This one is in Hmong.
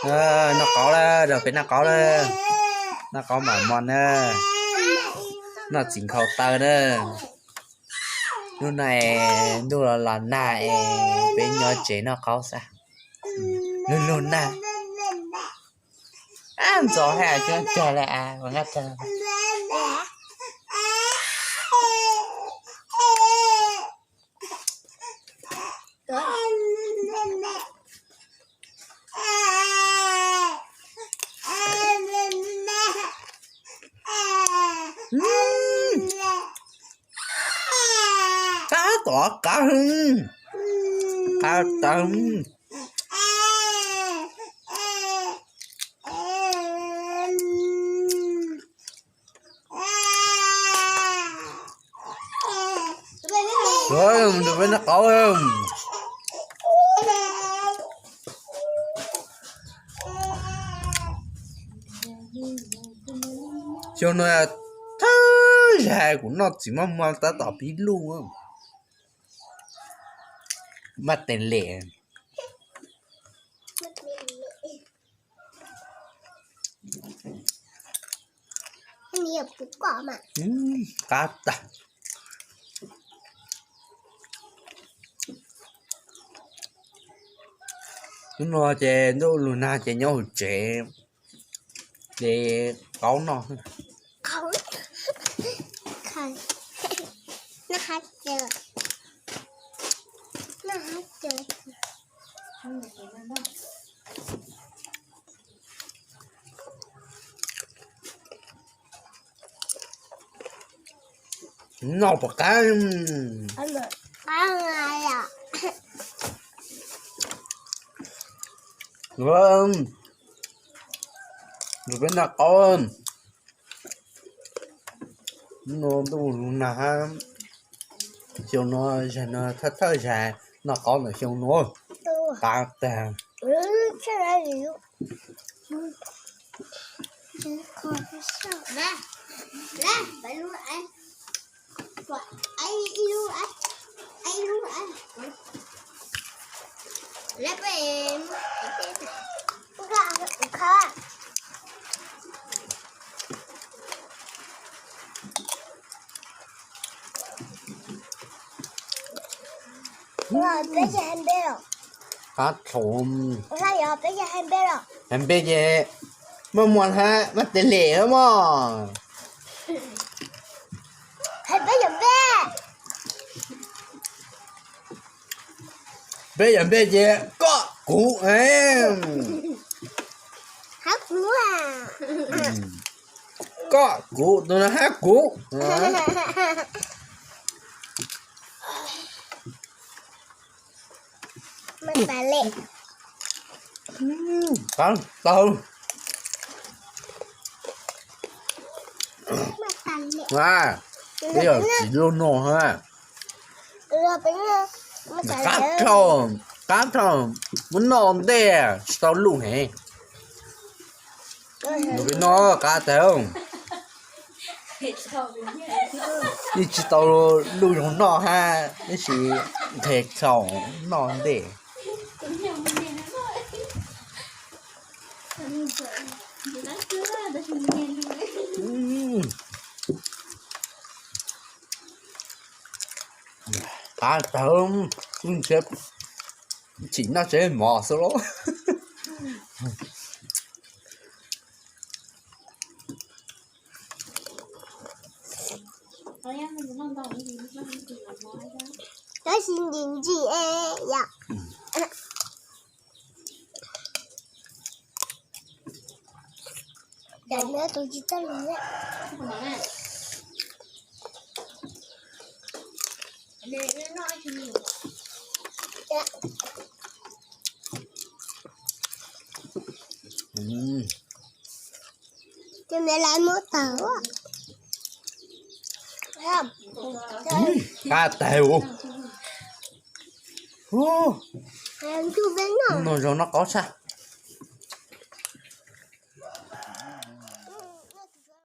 Noj qaub lawm, rau peb noj qaub lawm. Noj qaub mam mos na. Noj txiv nkhaus taw na. Hnub no ntuj los los nag es peb nyob tsev noj qaub xwb. Lug lug nag. Ntxov hais coob cag li as, qab tom qab, qab tas. Mus nrog peb noj qaub. Xyoo no thawj zaug kuv noj txiv maj muag tab tom pib luj. Maj tes lem. Qab tag. Hnub no ces ntuj lug nag ces nyob hauv tsev, ces qaub noj. Noj puas qab? Nrog peb noj qaub. Hnub no ntuj lug nag hab, xyoo no zag no thawj thawj zaug noj qaub ntawm xyoo no. Qab tag. Qab thaum, hais npe ces maj muag hab maj tes lem mog. Peb yog npe ces koj kuv. Koj kuv, tus no hab kuv. Qab tag. Peb yog txiv luj no hab. Qab dhau, qab dhau, muab noj ntej tsis tau luj heev. Peb noj qab tag. Yeej tsis tau luj zoo noj hab, tab sis nqhis txhaum noj ntej. Qab tag, tsis noj tsev mov xwb lauj. Tab sis ntsim ntsim yom. Qab tag. Hnub no zoo noj qaub tshaj.